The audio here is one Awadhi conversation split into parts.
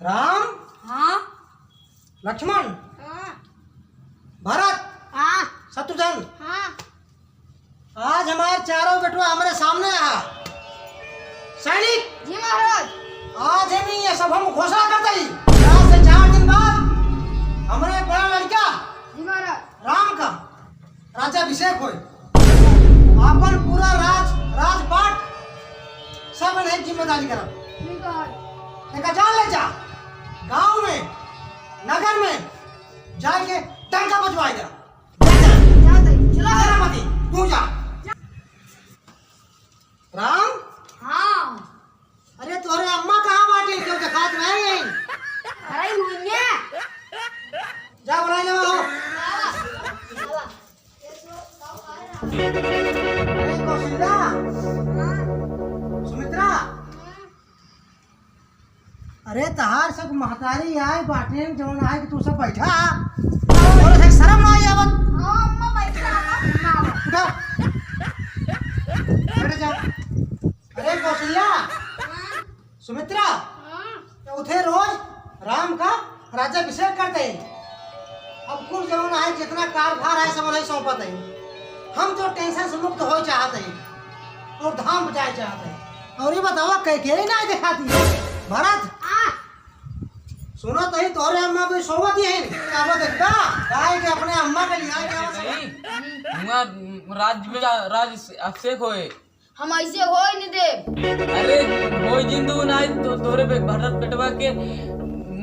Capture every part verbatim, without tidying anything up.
राम, हाँ। लक्ष्मण, हाँ। भरत, हाँ। शत्रुघ्न, हाँ। आज हमार चारों बेटवा हमरे सामने आया। सैनिक, जी महाराज। आज हम ये सब हम घोषणा करते ही, आज से चार दिन बाद हमरे बड़ा लड़का, जी महाराज। राम का राज्याभिषेक होए। आपन पूरा राज, राजपाट सब इन्हें जिम्मेदारी करब। ठीक है। एका जान ले जा, गांव में, नगर में जाके डंका बजवाए जा। जा, जा। जा, जा, चलो। जरा मती, तू जा। राम? हाँ। अरे, तोहरे अम्मा कहाँ बाटे? क्यों देखात नहीं? अरे, हुइये। जा, बुलाए ले, हो। अरे, कौशल्या। हाँ। सुमित्रा। अरे, तहार सब महतारी आए बाटे, जौन आए कि तू सब बैठा। तोरे से शर्म ना आई आवत? हाँ, अम्मा, बैठा, अम्मा। उठा। बैठ जा। अरे, कौशल्या। हाँ। सुमित्रा। हाँ। तो उठे रोज राम का राज्याभिषेक करते हैं। अब कुल जौन है, जितना कारभार है, सब उन्हें सौंपत है। हम तो tension से मुक्त हो चाहत है और धाम जाए चाहत है। और ये बतावा, कह के ही ना दिखाती है भरत। हाँ। सुनो तो ही, तोहरे अम्मा भी सोवत ही है। अब देखता, गाय के अपने अम्मा के लिए आए क्या? नहीं, हुआ राज्य में राज अभिषेक होए। हम ऐसे होए नहीं देब। अरे, होए जिन दू ना, तो तोरे बे-, भारत बेटवा के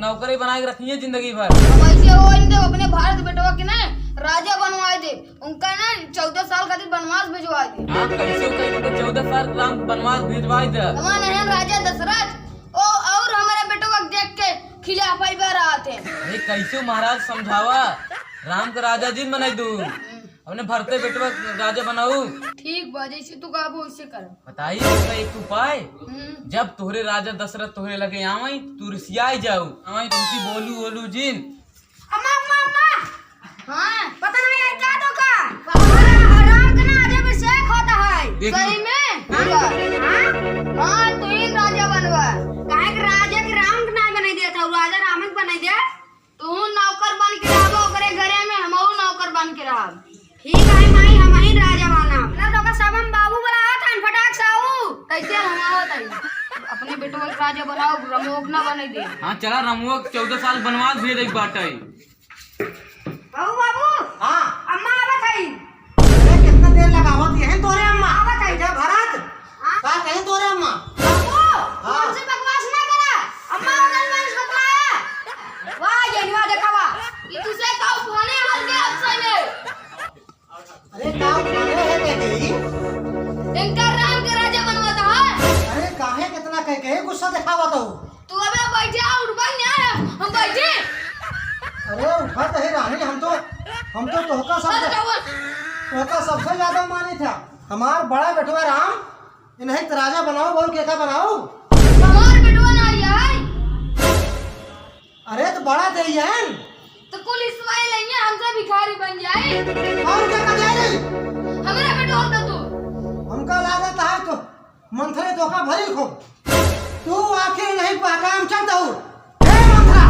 नौकरी बना के रखिए जिंदगी भर। हम ऐसे होए नहीं देब, अपने भारत बेटवा के ना राजा बनवाए देब, उनका ना चौदह साल खातिर बनवास भिजवाए देब। हाँ, कैसे कहीं तो चौदह साल राम बनवास भिजवाए दे। हमारे यहाँ राजा दशरथ ओ और हमारे बेटवा के देख के खिलाफ आई बा रहत है। अरे, कैसे महाराज समझावा, राम के राजा जिन बनाई दू। अपने भरते बेटवा राजा बनाऊ। ठीक बा, जैसे तू कहबो वैसे करब। बताई इसका एक उपाय। हम्म। जब तोहरे राजा दशरथ तोहरे लगे आवई, तू रिसियाई जाऊ, आवई तुमसी बोलू ओलू जिन। अम्मा, अम्मा, अम्मा। हाँ। पता नहीं यार क्या तो का? का? हमारा राम के ना आज अभिषेक होता है। देख लो। सही में? हाँ। हाँ, तू ही राजा बनवा। काहे के राजा के राम के ना बनाई देता, राजा राम के बनाई दे। तू नौकर बन के रहबो ओकरे घरे में, हमहू नौकर बन के रहब। ठीक है माई, हमही राजा बनब। ना तो ओकर सब हम बाबू बुलावत हन, फटाक से आऊ। कैसे हम आवत हई? अपने बेटवा के राजा बनाओ, रमुआ के ना बने दे। हाँ, चला, रमुआ के चौदह साल बनवास भेजे के बाटे। बाबू, बाबू। हाँ। अम्मा आवत हई। अरे, कितना देर लगावत है तोरे अम्मा? आवत हई। क्या भरत? हाँ? का कहे तोरे अम्मा? बाबू, हाँ। हमसे बकवास ना करा। अम्मा होटल में से बताया। वाह, ये निवा देखावा। ये तुझे का उठाने हाल के आप सही है। अरे, का उठाने है कह गई? इनका राम के राजा बनवाता है। अरे, काहे कितना कह के गुस्सा दिखावा तो? तू अबे बैठे, आ, उठबा नहीं आया, हम बैठे। अरे, उठा तो है रानी, हम तो, हम तो तोहका सब, बस जाओ। तोहका सबसे ज्यादा मानी था। हमार बड़ा बेटवा राम, इन्हें तो राजा बनाओ, बोल के का बनाओ? हमार बेटवा ना आया है। अरे, तो बड़ा दे है। तो कुल ईश्वर लेंगे, हमसे भिखारी बन जाए। और क्या कर जाए? हमारा बेटवा होता तू। हमका लागत है तो मंथरे धोखा भरी खूब। तू आखिर नहीं पहकाम चलता हूँ। हे मंथरा,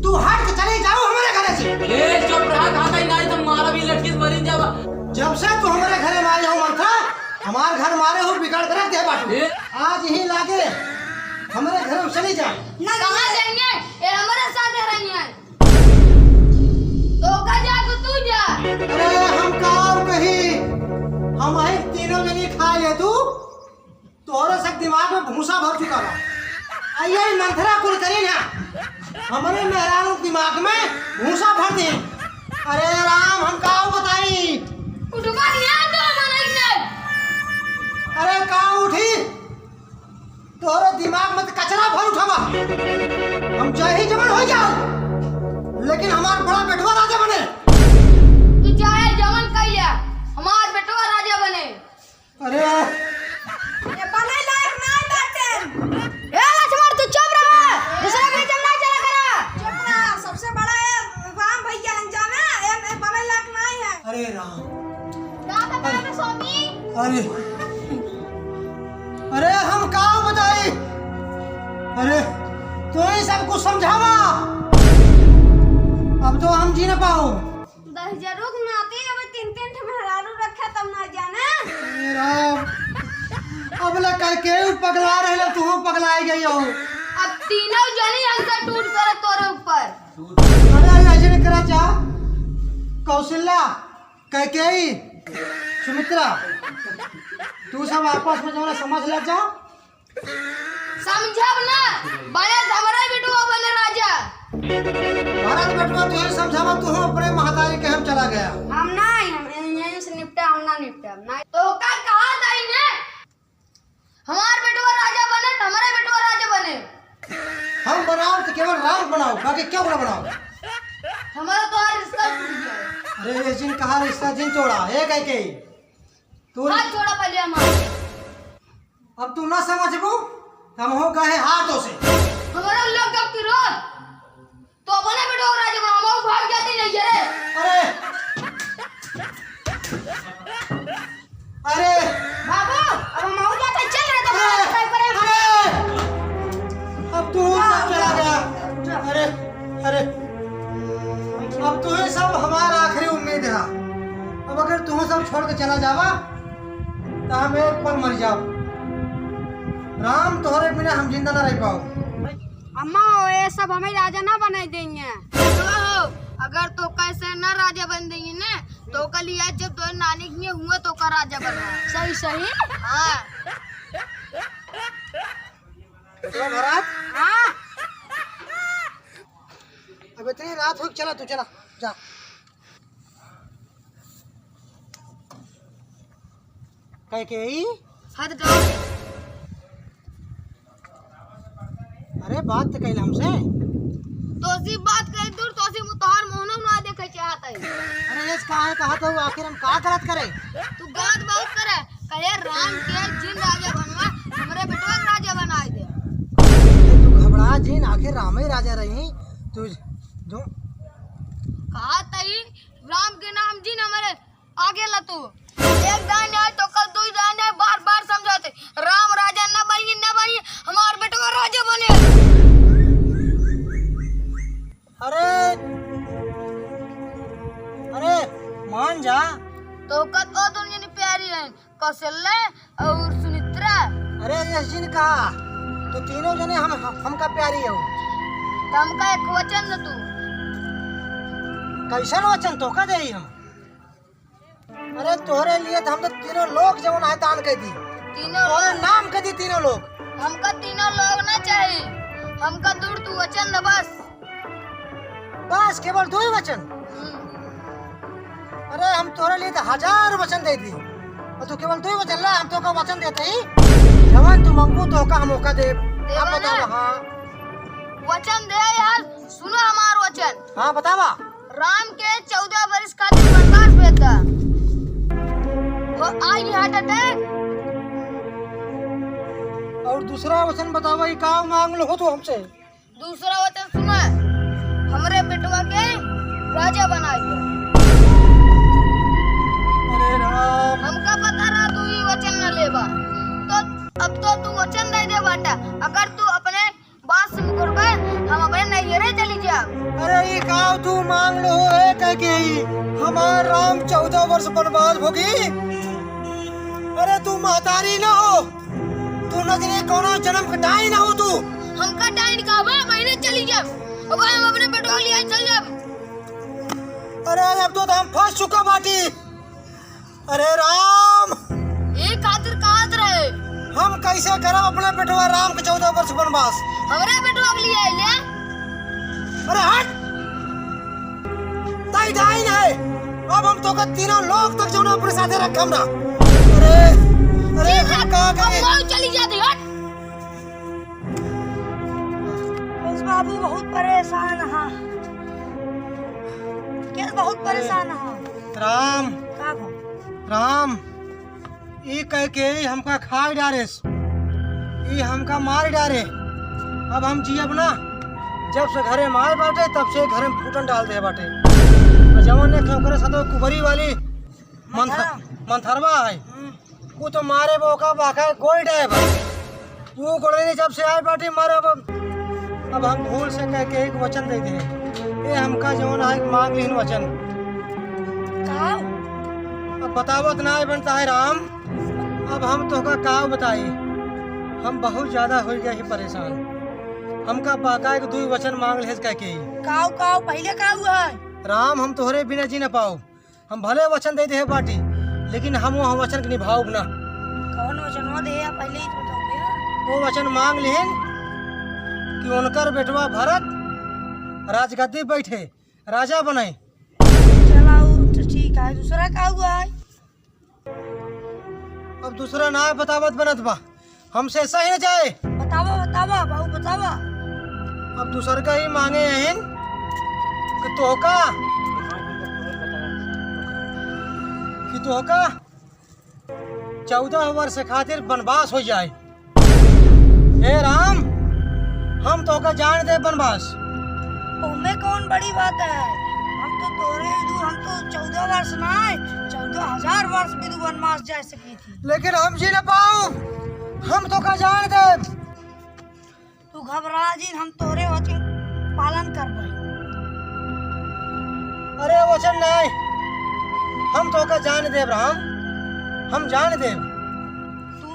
तू हट के चली जाऊ हमरे घरे से। ए, चुप रहा, कहा था नहीं तो मारा भी लटकी से मरी जावा। जब से तू हमरे घरे में आई हो मंथरा, हमार घर मारे हो बिगाड़ के रख दे बाटू। ए? आज ही लागे हमरे घर में चली जा। ना कहाँ जाएंगे? ये हमारे साथ रही है। तो का जा तो तू जा। अरे हम का कही, हम ही तीनों जनी खा ले तू। तोहरे से दिमाग में भूसा भर चुका बा। आ ये मंथरा कुलकर्णी ना, हमरे मेहरारू दिमाग में भूसा भर दे। अरे राम, हम का बताई? उठवा लिया तो मनाई से। अरे का उठी? तोहरे दिमाग में तो कचरा भर उठा बा। हम चाहे जवन हो जाओ, लेकिन हमार बड़ा बेटवा राजा बने। तू चाहे जवन कहिया, हमार बेटवा राजा बने। अरे। ये बने लायक नाय बाटे। ए लक्ष्मण, तू चुप रहा। दूसरा कोई जंगल चला करा। चुप रहा, सबसे बड़ा ये राम भैया अनजाना, ये, ये बने लायक नाय है। अरे राम। का बतावे स्वामी? अरे। अरे हम का बताई? अरे। तू ही सब कुछ समझावा, अब तो हम जी न पाओ। दहिजरू के नाते अब तीन तीन ठे मेहरारू रखे तब ना जाने। हे राम, अब ले कैकेयी पगला रहे, तू पगला गई हो। अब तीनों जनी हमसे टूट पड़े तोरे ऊपर। अरे, ऐसे नहीं करा जा। कौशल्या, कैकेयी, सुमित्रा, तू सब आपस में जौन समझ ले जा। समझब ना, बने हमरे बिटुआ बने राजा। भरत बेटवा, तू ही समझावा, तू हम अपने महतारी के हम चला गया। हम ना, हम यहीं से निपटा, हम ना निपटा, हम ना। तो का कहा था इन्हें? हमार बेटवा राजा बने, त हमरे बेटवा राजा बने। हम बनाओ तो केवल राम बनाओ, बाकी क्यों ना बनाओ? हमारा तो हर रिश्ता टूट गया। अरे, ये जिन कहा रिश्ता जिन तोड़ा, ये कह के तू हाथ छोड़ा पहले हमारा। अब तू ना समझबू, हम हो गए हाथों से। हमारा लोग अब विरोध तो अपने बेटवा राजा बना, हम भाग जाते नहीं रे। अरे, अरे, बाबू, अब हम और जाते, चल रहे तो अरे, अरे, अब तू सब चला गया। अरे, अरे, अब तू ही सब हमारा आखिरी उम्मीद है। अब अगर तू सब छोड़ के चला जावा, तो हम एक पल मर जाओ। राम, तोहरे बिना हम जिंदा ना रह पाओ। अम्मा, ये सब हमें राजा ना बनाई देंगे। तो अगर तोका ऐसे ना राजा बन देंगे ना, तो कल यार जब तोरे नानी के हुआ तो का राजा बना। सही, सही। हाँ। बेटवा भरत। हाँ। अब इतनी रात हो, चला तू, चला, जा। कैकेयी? हद कर। अरे, बात तो कैल हमसे। तोसी बात करे दूर, तोसी मु-, तोहार मोहनो ना देखे चाहत है। अरे, ये काहे कहत हो, आखिर हम का गलत करे? तू गलत बहुत करे। कहे राम के जिन राजा बनवा, हमरे बेटवा के राजा बनाए दे। अरे, तू घबरा जिन, आखिर राम ही राजा रही। तू जो कहा तई राम के नाम जिन हमरे आगे ला तू। एक दान आए तो कल दुई दान आए, बार बार समझाते, राम राजा न बनिए, न बनिए, हमार बेटवा राजा बने। अरे, अरे, मान जा। तो कत ओ दुनिया प्यारी है, कौशल्या और सुनित्रा। अरे, ये जिन कहा, तू तीनों जने हम, हमका प्यारी हो। तो हमका एक वचन दे तू। कैसन वचन तोका देई हम? अरे, तोहरे लिए तो हम तो तीनों लोग जवन है दान कर दी। तीनों तोहरे लोग? नाम कर दी तीनों लोग। हमका तीनों लोग ना चाहिए, हमका दूर तू वचन दे बस। बस, केवल दो ही वचन? हम्म। अरे, हम तोहरे लिए तो हजार वचन दे दी, और तू केवल दो ही वचन ला। हम तोका वचन देते ही, जवन तू मंगू तोका हम ओका देब। देबा आप बतावा ना? हाँ। वचन दे यार, सुनो हमार वचन। हाँ, बतावा। राम के चौदह बरिस खातिर वनवास भेज दा। हो आई heart attack। और दूसरा वचन बतावा, ई का मांग लो हो तू हमसे? दूसरा वचन सुना, हमरे बेटवा के राजा बनाई दे। अरे राम। हमका पता रहा तू ई वचन न लेबा, तो अब तो तू वचन दे दे बाटा। अगर तू अपने बात से मुकरबे, हम अपने नैहरे चली जाब। अरे, ई का तू मांग लो हो, ए, कह के ही? हमार राम चौदह वर्ष वनवास भोगी। अरे, तू महतारी ना हो, तू न जाने कौनो जन्म के डाइन हो तू। हमका डाइन कहबे, महीने चली जाब। अब हम अपने बेटवा लिए चल जाब। अरे, अब तो हम फंस चुका बाटी। अरे राम! ए खातिर कहत रहे। हम कैसे करब अपने बेटवा राम के चौदह वर्ष वनवास? हमरे बेटवा के लिए आइले। अरे हट! तई डाइन है। अब हम तोका तीनों लोग तक जौन अपने साथे रखम ना। अरे, अरे, ठीक है, हम का हम करी? मऊ चली जाती, हट। बस बाबू बहुत परेशान हा। केस बहुत परेशान हा। राम, का भा? राम, ई कह के ई हमका खाए डारेस, ई हमका मार डारे। अब हम जियब ना। जब से घरे में आए बाटे, तब से घरे में फूटन डाल दे बाटे। और जवन एक ओकरे साथ कुबरी वाली मंथर-, मंथरवा है। हम्म। वो तो मारे बोका बाका गोल डायब। वो गोड़े जब से आए बाटे मारे अब। अब हम भूल से कैकेयी के वचन दे दे। ए हमका जवन आए मांग लिहिन वचन। का? अब बतावत ना बनता है राम। अब हम तोहका का बताई, हम बहुत ज्यादा हो गए ही परेशान। हमका बाकायदा दुई वचन मांग लिहिस कैकेयी। काऊ, काऊ, पहिले काऊ है? राम, हम तोहरे बिना जी न पाऊ। हम भले वचन दे दे बाटी, लेकिन हम वो वचन के निभाऊब ना। कौन वचनवा दे या पहिले ही तो बताओ भैया। वो वचन मांग लिहिन कि उनकर बेटवा भरत राजगद्दी बैठे, राजा बने। चला, वो तो ठीक है, दूसरा का हुआ है? अब दूसरा ना बतावत बनत बा, हमसे सही न जाए। बतावा, बतावा, बाबू, बतावा। अब दूसर का ही मांगे हैं कि तोहका, कि तोहका चौदह वर्ष खातिर वनवास हो जाए। हे राम, हम तोहका जान दे वनवास। ओमे कौन बड़ी बात है? हम तो तोरे विदु, हम तो चौदह वर्ष ना है, चौदह हजार वर्ष विदु वनवास जा सकी थी। लेकिन हम जी न पाऊ, हम तोहका जान दे। तू घबरा जिन, हम तोरे वचन पालन करबे। अरे वचन नहीं, हम तोहका जान देब राम, हम जान देब। तू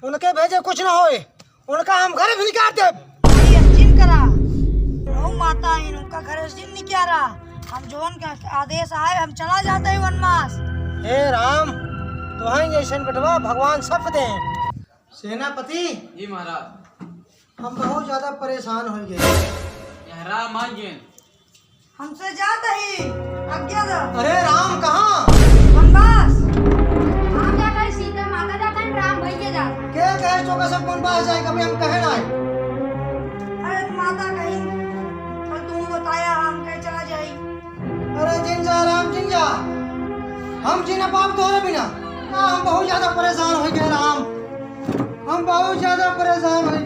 उनके भेजे कुछ ना होए, उनका हम घर भी निकाल देब। अरे यकीन करा, रहू माता इन उनका घर से जिन निकारा। हम जोन का आदेश आए, हम चला जाते हैं वनवास। हे राम, तोहई जैसन बेटवा भगवान सबके दे। सेनापति जी महाराज। हम बहुत ज्यादा परेशान हो गए। यहाँ राम आ गए। हमसे जात ही आज्ञा दो। अरे राम कहाँ? वनवास। हम जात ही सीता माता जात ही, राम भैया जात ही। के कहे चोका सब वनवास जाए, कभी हम कहे ना आए। अरे तो माता कहीं, कल तू बताया हम कहे चला जाई। अरे जिन जा राम जिन जा, हम जी ना पाब तोहरे बिना। आ, हम बहुत ज्यादा परेशान हो गए राम, हम बहुत ज्यादा परेशान हो गए।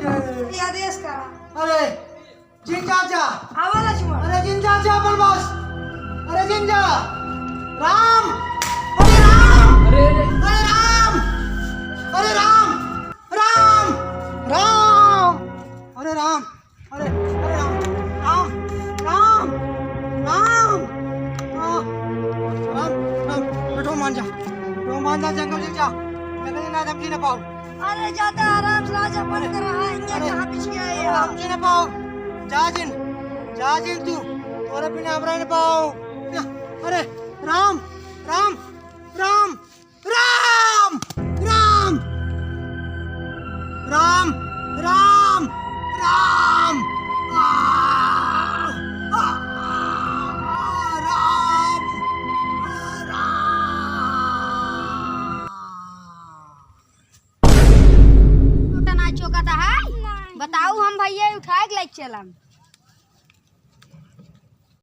ये आदेश करा। अरे जिन जा जा। आवा लक्ष्मण। अरे जिन जा जा वनवास। अरे जिन जा। राम। अरे राम। अरे, अरे। अरे राम। अरे राम। राम। राम। अरे राम। अरे, अरे राम। राम। राम। राम। आ, राम। राम। बेटो मान जा। बेटो मान जा, जंगल जिन जा। जंगल जिन ना, हम जी ना पाओ। अरे, ज्यादा आराम से राजा बन कर रहा है, ये अरे, कहाँ बिछ गया है अरे, यार? हम जी ना पाओ। जा जिन, जा जिन तू, तोरे बिना हम रह ना पाओ। अरे, राम, राम, राम, राम, राम, राम, राम, राम, आ, आ, राम, राम। टोटा ना चोकता है। बताऊ हम भैया उठाए के लेके चलम।